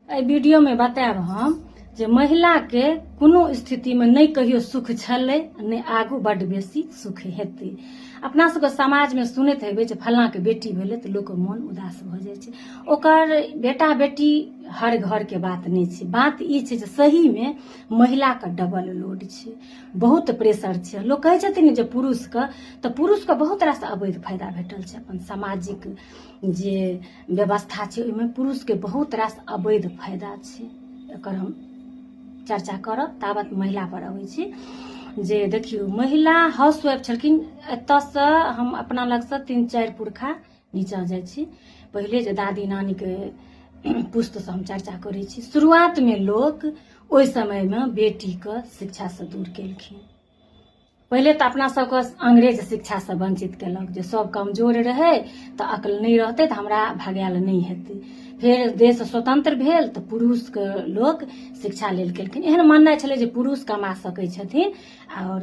एहि वीडियोमे बतायब हम जे महिलाके कोनो स्थितिमे नहि कहियो सुख छलै नहि आगू बड्ड बेसी सुख हेतै। अपना सबके समाजमे सुनैत हेबै जे फल्लाँके बेटी भेलै तऽ लोकके मोन उदास भऽ जाइ छै। ओकर बेटा बेटी हर घरके बात नहि छै, बात ई छै जे सहीमे महिलाके डबल लोड छै, बहुत प्रेशर छै। लोक कहै छथिन जे पुरुषके, तऽ पुरुषके बहुत रास अवैध फायदा भेटल छै। अपन सामाजिक जे व्यवस्था छै ओहिमे पुरुषके बहुत रास अवैध फायदा छै, एकर हम चर्चा करब। ताबत महिला पर अबै छी जे देखियौ, महिला हाउस वाइफ छलखिन। एतऽसँ हम अपना लगसँ 3-4 पुरखा नीचाँ जाइ छी, पहिले जे दादी नानीके पुस्तसँ हम चर्चा करै छी। शुरुआतमे लोक ओहि समयमे बेटीके शिक्षासँ दूर केलखिन। पहिले तऽ अपना सबके अंग्रेज शिक्षासँ वञ्चित केलक जे सब कमजोर रहै तऽ अकल नहि रहतै तऽ हमरा भगायल नहि हेतै। फेर देश स्वतंत्र भेल तऽ पुरुषके लोक शिक्षा लेल केलखिन। एहन माननाइ छलै जे पुरुष कमा सकै छथिन, आओर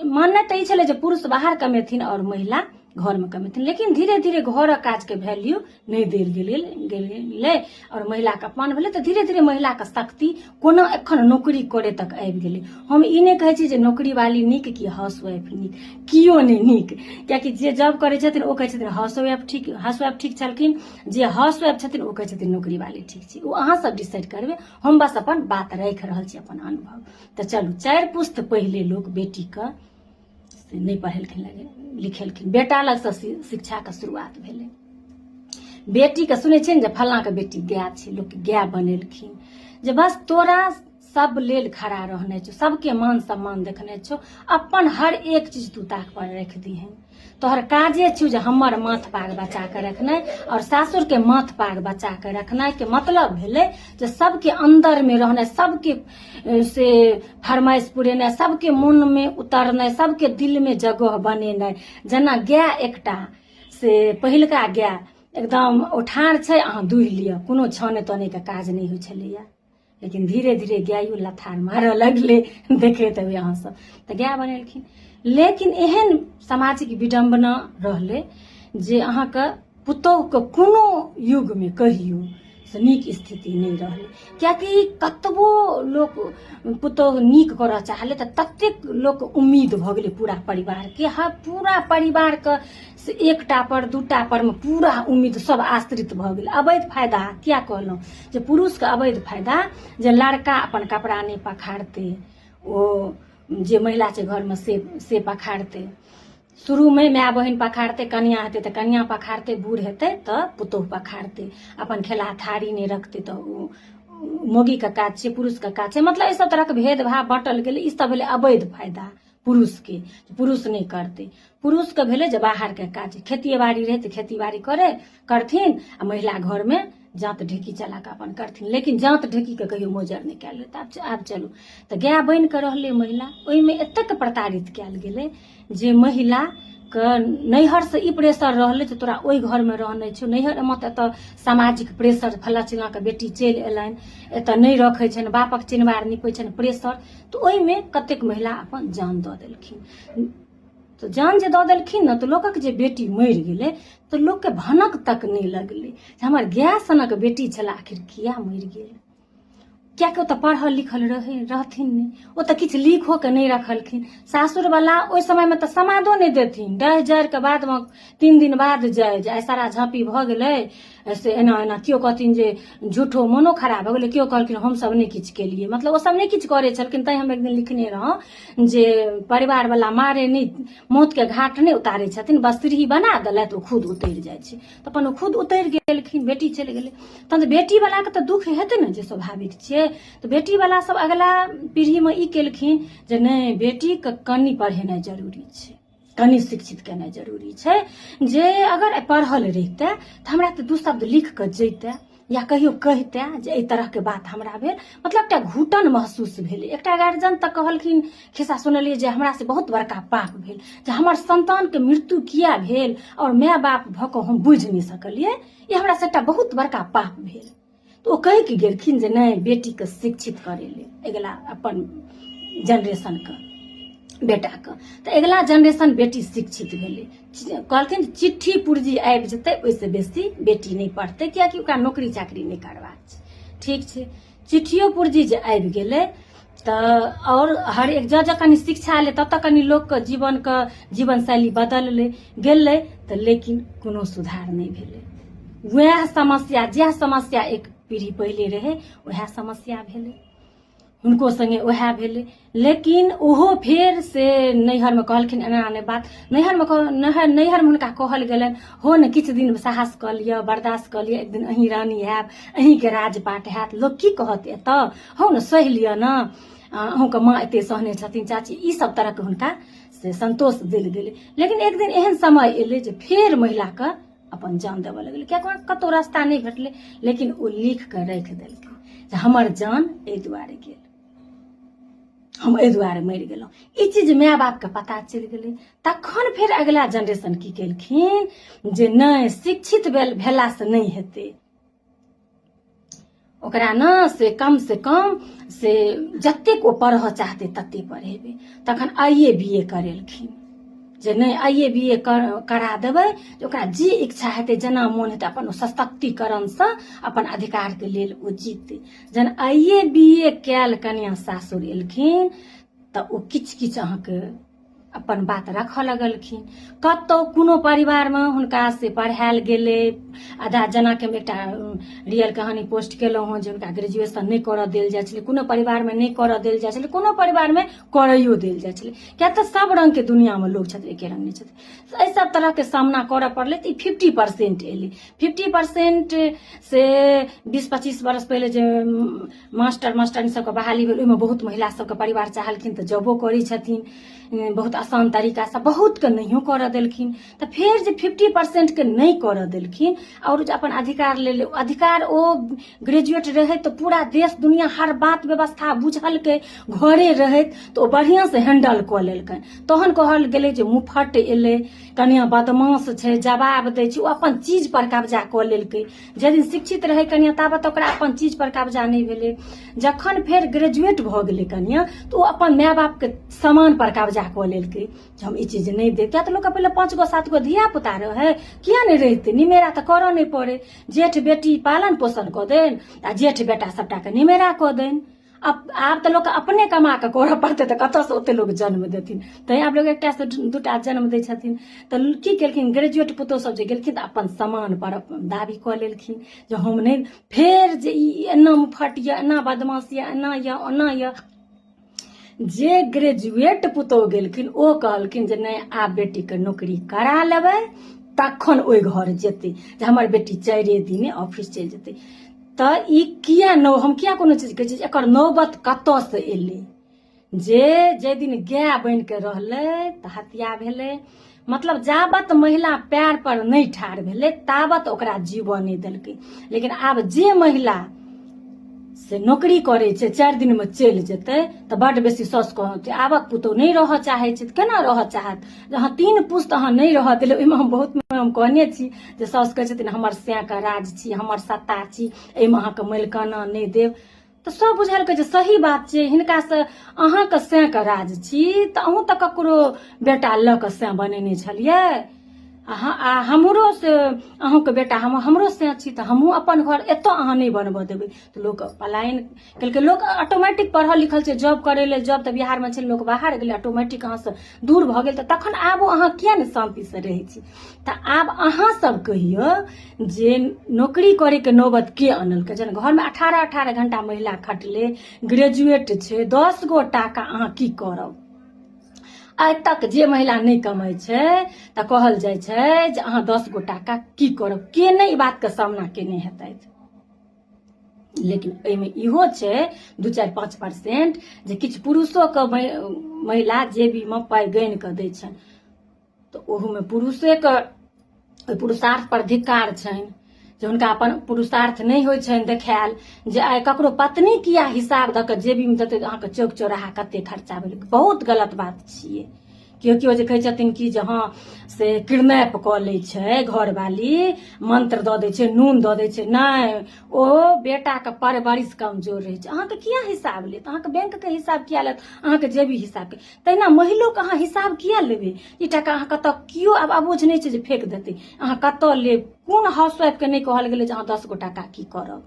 माननाइ तऽ ई छलै जे पुरुष बाहर कमेथिन आओर महिला घरमे कमेथिन। लेकिन धीरे धीरे घरक काजके वैल्यू नहि देल गेलै आओर महिलाके अपमान भेलै। तऽ धीरे धीरे महिलाके शक्ति कोना एखन नौकरी करे तक आबि गेलै। हम ई नहि कहै छी जे नौकरी वाली नीक कि हाउस वाइफ नीक, कियो नहि नीक, कियाकि जे जॉब करै छथिन ओ कहै छथिन हाउस वाइफ ठीक, हाउस वाइफ ठीक छलखिन, जे हाउस वाइफ छथिन ओ कहै छथिन नौकरी वाली ठीक छै। ओ अहाँ सब डिसाइड करबै, हम बस अपन बात राखि रहल छी, अपन अनुभव। तऽ चलू, 4 पुस्त पहिले लोक बेटीके से नहि पढ़ेलखिन लिखेलखिन, बेटा लगसँ शिक्षाके शुरुआत भेलै। बेटीके सुनै छियै ने जे फल्लाँके बेटी गाय छै, लोक गाय बनेलखिन जे बस तोरा सब लेल खड़ा रहने छौ, सबके मान सम्मान देखने छौ, अपन हर एक चीज तू ताक पर राखि दिहन, तोहर काजे छौ जे हमर माथ पाग बचा के रखनाइ और सासुर के माथ पाग बचा के रखनाइ के मतलब भेलै जे सबके अंदर में रहनाइ, सबके से फरमाइश पुरेनाइ, सबके मन में उतरनाइ, सबके दिल में जगह बनेनाइ। जेना गाय एकटा से पहिलका गाय एकदम ओठार छै, अहाँ दुहि लिअ, कोनो छाने ताने के काज नहि होइ छलैया। लेकिन धीरे धीरे गायो लथार मारऽ लगलै, देखैत हेबै अहाँ सब। तऽ गाय बनेलखिन, लेकिन एहन सामाजिक विडम्बना रहलै जे अहाँके पुतोहुके कोनो युगमे कहियो से नीक स्थिति नहि रहलै, कियाकि कतबो लोक पुतोहु नीक करऽ चाहलै तऽ ततेक लोक उम्मीद भऽ गेलै पूरा परिवारके, हर पूरा परिवारके से एकटा पर दूटा पर मे पूरा उम्मीद सब आश्रित भऽ गेल। अवैध फायदा किया कहलहुँ जे पुरुषके अवैध फायदा जे लड़का अपन कपड़ा नहि पखारतै, ओ जे महिला छै घरमे से पखारतै। शुरूमे माय बहिन पखारतै, कनिया हेतै तऽ कनिया पखारतै, बूढ़ हेतै तऽ पुतोहु पखारतै। अपन खेला थारी नहि रखतै तऽ ओ मौगीके काज छै, पुरुषके काज छै। मतलब एहि सब तरहके भेदभाव बाँटल गेलै। ई सब भेलै अवैध फायदा पुरुषके, पुरुष नहि करतै। पुरुषके भेलै जे बाहरके काज, खेतिए बाड़ी रहै तऽ खेती बाड़ी करथिन आ महिला घरमे जाँत ढेकी चला कऽ अपन करथिन, लेकिन जाँत ढेकीके कहियो मोजर नहि कयल गेलै। तऽ आब चलू, तऽ गाय बनि कऽ रहलै महिला, ओहिमे एतेक प्रताड़ित कयल गेलै जे महिलाके नैहरसँ ई प्रेशर रहलै जे तोरा ओहि घरमे रहने छौ। नैहर मत एतऽ सामाजिक प्रेशर, फल्लाँ चिल्लाँके बेटी चलि एलनि, एतऽ नहि रखै छनि, बापक चिनवार निपै छनि, प्रेशर। तऽ ओहिमे कतेक महिला अपन जान दऽ देलखिन। तऽ जान जे दऽ देलखिन ने, तऽ लोकक जे बेटी मरि गेलै तऽ लोकके भनक तक नहि लगलै जे हमर गाय सनक बेटी छलै, आखिर किया मरि गेल? कियाकि ओ तऽ पढ़ल लिखल रहै रहथिन नहि, ओ तऽ किछु लिखोके नहि रखलखिन। सासुरवला ओहि समयमे तऽ समादो नहि देथिन, डहि जरिके बादमे 3 दिन बाद जाय जे आइ सारा झाँपी भऽ गेलै से एना एना। केओ कहथिन जे झूठो मोनो खराब भऽ गेलै, केओ कहलखिन हमसभ नहि किछु केलियै, मतलब ओसभ नहि किछु करै छलखिन। तैँ हम एक दिन लिखने रहौं जे परिवारवला मारे नहि, मौतके घाट नहि उतारै छथिन, बस सीढ़ी बना देलथि, ओ खुद उतरि जाइ छै। तऽ अपन ओ खुद उतरि गेलखिन, बेटी चलि गेलै। तहन तऽ बेटीवलाके तऽ दुःख हेतै ने, जे स्वाभाविक छियै। तऽ बेटीवला सब अगिला पीढ़ीमे ई केलखिन जे नहि, बेटीके कनि पढ़ेनाइ जरूरी छै, कनि शिक्षित केनाइ जरूरी छै, जे अगर पढ़ल रहितै तऽ हमरा तऽ 2 शब्द लिख कऽ जैतै या कहियो कहितै जे एहि तरहके बात हमरा भेल। मतलब एकटा घुटन महसूस भेलै। एकटा गार्जियन तऽ कहलखिन, खिस्सा सुनलियै जे हमरा से बहुत बड़का पाप भेल जे हमर सन्तानके मृत्यु किया भेल आओर माय बाप भऽ कऽ हम बुझि नहि सकलियै, ई हमरा से एकटा बहुत बड़का पाप भेल। तऽ ओ कहि कऽ गेलखिन जे नहि, बेटीके शिक्षित करै लेल अगिला अपन जेनरेशनके बेटाके, तऽ अगिला जेनरेशन बेटी शिक्षित भेलै। कहलखिन चिट्ठी पुर्जी आबि जेतै ओहिसँ बेसी बेटी नहि पढ़तै, कियाकि ओकरा नौकरी चाकरी नहि करबाक छै। ठीक छै। चिट्ठियो पुर्जी जे आबि गेलै तऽ आओर हर एक जँ जँ कनि शिक्षा एलै तब तऽ कनि लोकके जीवनके जीवन शैली बदललै गेलै, तऽ लेकिन कोनो सुधार नहि भेलै। वएह समस्या, जएह समस्या एक पीढ़ी पहिले रहै वएह समस्या भेलै, हुनको सङ्गे उएह भेलै। लेकिन ओहो फेर से नैहरमे कहलखिन एना नहि बात, नैहरमे कह नैहर नैहरमे हुनका कहल गेलनि, हो ने किछु दिन साहस कऽ लिअ, बर्दाश्त कऽ लिअ, एक दिन अहीं रानी हैब, अहीँके राजपाट हैत, लोक की कहत एतऽ, हौ ने सहि लिअ ने, अहूँके माँ एते सहने छथिन चाची, ई सब तरहके हुनका से संतोष देल गेलै। लेकिन एक दिन एहन समय एलै जे फेर महिलाके अपन जान देबऽ लगलै, किएकि कतहु रास्ता नहि भेटलै। लेकिन ओ लिख कऽ राखि देलकै जे हमर जान एहि दुआरे गेल, हम एहि दुआरे मरि गेलहुँ। ई चीज माय बापके पता चलि गेलै। तखन फेर अगिला जेनरेशन की केलखिन जे नहि, शिक्षित भेलासँ नहि हेतै, ओकरा ने से कम से कम से जतेक ओ पढ़ऽ चाहतै तते पढ़ेबै। तखन आई ए बी ए करेलखिन जे नहि, आई ए बी ए करा देबै जे ओकरा जे इच्छा हेतै, जेना मोन हेतै, अपन ओ सशक्तिकरणसँ अपन अधिकारके लेल ओ जीतै। जहन आई ए बी ए कयल कनिया सासुर एलखिन तऽ ओ किछु किछु अहाँके अपन बात राखऽ लगलखिन। कतहु कोनो परिवारमे हुनका से पढ़ायल गेलै आधा, जेनाकि हम एकटा रियल कहानी पोस्ट केलहुँ हँ जे हुनका ग्रेजुएशन नहि करऽ देल जाइ छलै, कोनो परिवारमे नहि करऽ देल जाइ छलै, कोनो परिवारमे करैयो देल जाइ छलै, किएक तऽ सब रङ्गके दुनिआँमे लोक छथिन, एके रङ्ग नहि छथिन। एहि सब तरहके सामना करऽ पड़लै। तऽ ई 50% एलै। 50% से 20-25 बरस पहिले जे मास्टर मास्टरनी सबके बहाली भेल, ओहिमे बहुत महिला सबके परिवार चाहलखिन तऽ जॉबो करै छथिन बहुत आसान तरीकासँ, बहुतके नहियो करऽ देलखिन। तऽ फेर जे 50%के नहि करऽ देलखिन आओर जे अपन अधिकार लेल अधिकार, ओ ग्रेजुएट रहै तऽ पूरा देश दुनिया हर बात व्यवस्था बुझलकै, घरे रहैत तऽ ओ बढ़िआँसँ हैंडल कऽ लेलकनि। तहन कहल गेलै जे मुफट एलै, कनिया बदमाश छै, जवाब दै छै, ओ अपन चीज पर कब्जा कऽ लेलकै। जाहि दिन शिक्षित रहै कनिया ताबत ओकरा अपन चीज पर कब्जा नहि भेलै। जखन फेर ग्रेजुएट भऽ गेलै कनिया तऽ ओ अपन माय बापके सामान पर कब्जा कऽ लेलकै जे हम ई चीज नहि देब। किया तऽ लोकके पहिले 5 गो 7 गो धिया पुता रहै, किया नहि रहितै, निमेरा तऽ करऽ नहि पड़ै, जेठ बेटी पालन पोषण कऽ देन आ जेठ बेटा सबटाके निमेरा कऽ देन। आब तऽ लोकके अपने कमा कऽ करऽ पड़तै, तऽ कतऽसँ ओते लोक जन्म देथिन? तैँ आब लोक एकटासँ दूटा जन्म दै छथिन। तऽ की केलखिन, ग्रेजुएट पुतोहु सब जे गेलखिन तऽ अपन सामान पर दाबी कऽ लेलखिन जे हम नहि। फेर जे ई एना मुफट यऽ, एना बदमाश यऽ, एना यऽ, ओना यऽ, जे ग्रेजुएट पुतोहु गेलखिन ओ कहलखिन जे नहि, आब बेटीके नौकरी करा लेबै तखन ओहि घर जेतै, जे हमर बेटी 4 दिने ऑफिस चलि जेतै। तऽ ई किया नौ, हम किया कोनो चीज कहै छी, एकर नौबत कतऽसँ एलै जे जाहि दिन गाय बनि कऽ रहलै तऽ हत्या भेलै। मतलब जाबत महिला पैर पर नहि ठाढ़ भेलै ताबत ओकरा जीवऽ नहि देलकै। लेकिन आब जे महिला से नौकरी करै छै, 4 दिनमे चलि जेतै तऽ बड्ड बेसी साउस कहतै, आबक पुतोहु नहि रहऽ चाहै छै। तऽ केना रहऽ चाहत जे अहाँ 3 पुस्त अहाँ नहि रहऽ देलियै? ओहिमे हम बहुत हम कहने छी जे साउस कहै छथिन हमर सैंके राज छी, हमर सत्ता छी, एहिमे अहाँके मालिकाना नहि देब। तऽ सब बुझलकै जे सही बात छै, हिनकासँ अहाँके सैंके राज छी तऽ अहूँ तऽ ककरो बेटा लऽ कऽ सैं बनेने छलियै, आ हमरो से अहूँके बेटा हमरो सैं छी, तऽ हमहूँ अपन घर एतऽ अहाँ नहि बनबऽ देबै। तऽ लोक पलायन केलकै। लोक ऑटोमेटिक पढ़ल लिखल छै, जॉब करै लेल जॉब तऽ बिहारमे छै, लोक बाहर गेलै, ऑटोमेटिक अहाँसँ दूर भऽ गेल। तऽ तखन आब अहाँ किया नहि शान्तिसँ रहै छी? तऽ आब अहाँ सब कहियौ जे नौकरी करैके नौबत के अनलकै? जहन घरमे 18-18 घंटा महिला खटलै, ग्रेजुएट छै, 10 गो टाका अहाँ की करब? आइ तक जे महिला नहि कमाइ छै तऽ कहल जाइ छै जे अहाँ 10 गो टाका की करब? के नहि ई बातके सामना केने हेतथि? लेकिन एहिमे इहो छै 2, 4, 5% जे किछु पुरुषोके महिला जेबीमे पाइ गनि कऽ दै छनि, तऽ ओहूमे पुरुषेके ओहि पुरुषार्थ पर धिक्कार छनि जे हुनका अपन पुरुषार्थ नहि होइ छनि देखायल जे आइ ककरो पत्नी किया हिसाब दऽ कऽ जेबीमे देतै अहाँके चौक चौराहा कते खर्चा भेलै। बहुत गलत बात छियै। केओ केओ जे कहै छथिन कि जे हँ से किडनैप कऽ लै छै घरवाली, मंत्र दऽ दै छै, नून दऽ दै छै, नहि, ओ बेटाके परवरिश कमजोर रहै छै। अहाँके किया हिसाब लेत? अहाँके बैंकके हिसाब किया लेत? अहाँके जेबी हिसाबके। तहिना महिलोके अहाँ हिसाब किया लेबै? ई टाका अहाँ कतऽ, केओ आब अबूझ नहि छै जे फेक देतै। अहाँ कतऽ लेब? कोन हाउसवाइफके नहि कहल गेलै जे अहाँ 10 गो टाका की करब?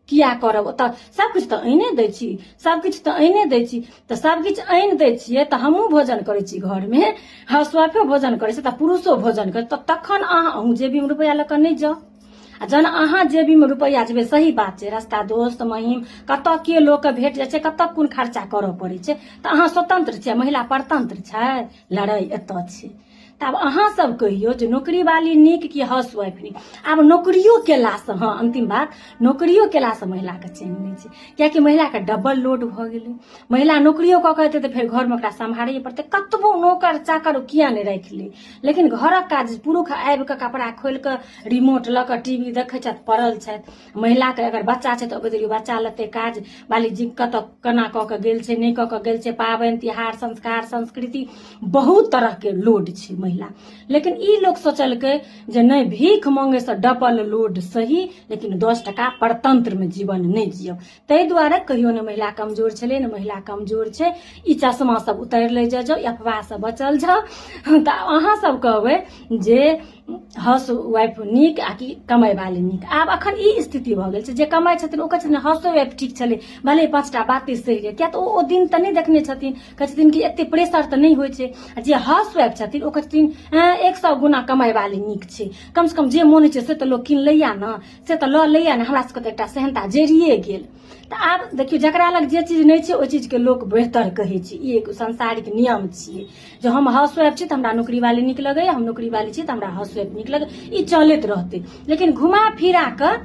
किया करब? ओतऽ सबकिछु तऽ आने दै छी, सबकिछु तऽ आने दै छी। तऽ सबकिछु आनि दै छियै तऽ हमहूँ भोजन करै छी घरमे, हाउसवाइफो भोजन करै छै तऽ पुरुषो भोजन करै, तऽ तखन अहाँ अहूँ जेबीमे रुपैआ लऽ कऽ नहि जाउ। आ जहन अहाँ जेबीमे रुपैआ जेबै, सही बात छै, रस्ता दोस्त महीम कतऽ के लोकके भेट जाइ छै, कतऽ कोन खर्चा करऽ पड़ै छै, तऽ अहाँ स्वतंत्र छियै, महिला परतंत्र छै। लड़ाइ एतऽ छै। तऽ आब अहाँ सब कहियौ जे नौकरी वाली नीक कि हाउस वाइफ नीक? आब नौकरियो केलासँ, हँ, अंतिम बात, नौकरियो केलासँ महिलाके चैन नहि छै, कियाकि महिलाके डबल लोड भऽ गेलै। महिला नौकरियो कऽ कऽ एतै तऽ फेर घरमे ओकरा सम्हारैए पड़तै। कतबो नौकर चाकर ओ किया नहि राखि लै, लेकिन घरक काज, पुरुष आबि कऽ कपड़ा खोलि कऽ रिमोट लऽ कऽ टी वी देखै छथि, पड़ल छथि। महिलाके अगर बच्चा छै तऽ ओहि बच्चा लेतै, काज वाली जी कतऽ केना कऽ कऽ गेल छै, नहि कऽ कऽ गेल छै, पाबनि तिहार, संस्कार संस्कृति, बहुत तरहके लोड छै महिला। लेकिन ई लोक सोचलकै जे नहि, भीख मांगैसँ डबल लोड सही, लेकिन 10 टका परतंत्रमे जीवन नहि जियब। ताहि दुआरे कहियो ने महिला कमजोर छलै, ने महिला कमजोर छै। ई चश्मा सब उतारि लै जाउ, अफवाहसँ बचल जाउ। तऽ अहाँ सब कहबै जे हाउस वाइफ नीक आ कि कमाइ वाली नीक? आब अखन ई स्थिति भऽ गेल छै जे कमाइ छथिन ओ कहै छथिन हाउसो वाइफ ठीक छलै, भले 5टा बाते सही रहै, किया तऽ ओ दिन तऽ नहि देखने छथिन। कहै छथिन कि एते प्रेशर तऽ नहि होइ छै। आ जे हाउस वाइफ छथिन ओ कहै छथिन 100 गुना कमाइ वाली नीक छै, कमसँ कम जे मोन होइ छै से तऽ लोक कीन लैया ने, से तऽ लऽ लैया ने, हमरा सबके तऽ एकटा सेहनता जरिए गेल। तऽ आब देखियौ, जकरा लग जे चीज नहि छै ओहि चीजके लोक बेहतर कहै छै। ई एक सांसारिक नियम छियै जे हम हाउस वाइफ छी तऽ हमरा नौकरी वाली नीक लगैया, हम नौकरी वाली छी तऽ हमरा हाउस वाइफ नीक लगैया। ई चलैत रहतै। लेकिन घुमा फिरा कऽ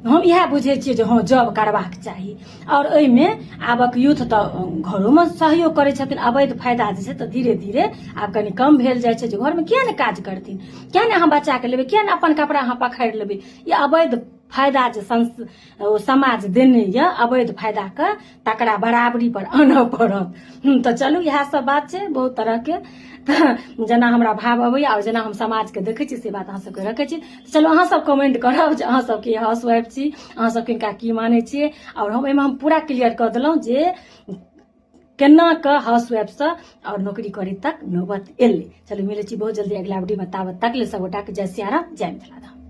हम इएह बुझै छियै जे हँ, जॉब करबाक चाही। आओर एहिमे आबक यूथ तऽ घरोमे सहयोग करै छथिन। अवैध फायदा जे छै तऽ धीरे धीरे आब कनि कम भेल जाइ छै जे घरमे किया नहि काज करथिन, किया नहि अहाँ बच्चाके लेबै, किया नहि अपन कपड़ा अहाँ पखारि लेबै। ई अवैध फायदा जे ओ समाज देने यऽ, अवैध फायदाके तकरा बराबरी पर आनऽ पड़त। तऽ चलू, इएह सब बात छै बहुत तरहके। तऽ जेना हमरा भाव अबैया आओर जेना हम समाजके देखै छी, से बात अहाँ सबके रखै छी। चलू, अहाँ सब कमेंट करब जे अहाँ सबके हाउस वाइफ छी, अहाँ सब किनका की मानै छियै। आओर हम एहिमे हम पूरा क्लियर कऽ देलहुँ जे केना कऽ हाउस वाइफसँ आओर नौकरी करै तक नौबत एलै। चलू, मिलै छी बहुत जल्दी अगिला वीडियोमे। ताबत तक लेल सबगोटाके जय सियाराम, जय मिथिला धाम।